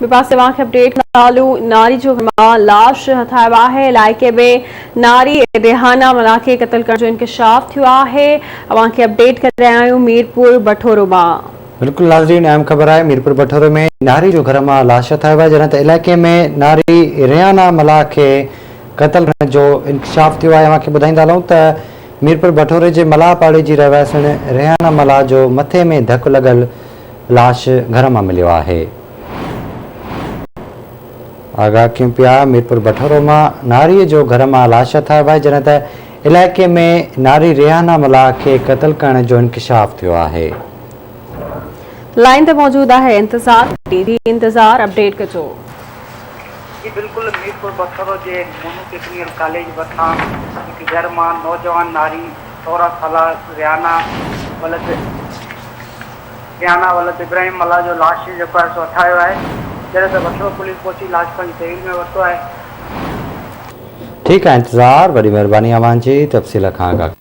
ٻئي پاسي اوهان کي اپڊيٽ ڪندا هلون ناري جو گهر مان لاش هٿ آيو آهي علائقي ۾ ناري ريحانه ملاح کي قتل ڪرڻ جو انڪشاف ٿيو آهي اوهان کي اپڊيٽ ڪري رهيا آهيون ميرپور بٺورو مان. بلڪل ناظرين اهم خبر آهي ميرپور بٺورو ۾ ناري جو گهر مان لاش هٿ آيو آهي جڏهن ته علائقي ۾ ناري ريحانه ملاح کي قتل ڪرڻ جو انڪشاف ٿيو آهي اوهان کي ٻڌائيندا هلون ته ميرپور بٺوري جي ملاح پاڙي جي رهواسڻ ريحانه ملاح جو مٿي ۾ ڌڪ لڳل لاش گهر مان مليو آهي. آگاهه ڪيون پيا، ميرپور بٺورو مان ناري جو گهر مان لاش هٿ آيو آهي، جڏهن ته علائقي ۾ ناري ريحانه ملاح کي قتل ڪرڻ جو انڪشاف ٿيو آهي. لائين تي موجود آهي انتظار ڊي ڊي انتظار اپڊيٽ ڪجو. جي بلڪل ميرپور بٺورو جي مونو ٽيڪنيڪل ڪاليج ڀرسان هڪ گهر مان نوجوان ناري 16 سالا ريحانه ولد ريحانه ولد ابراهيم ملاح جو لاش جيڪو آهي سو هٿ آيو آهي جڏهن ته وٺڙو پوليس پهچي لاش پنهنجي تحويل ۾ ورتو آهي. ٺيڪ آهي انتظار وڏي مهرباني اوهان جي تفصيل کان آگاهه.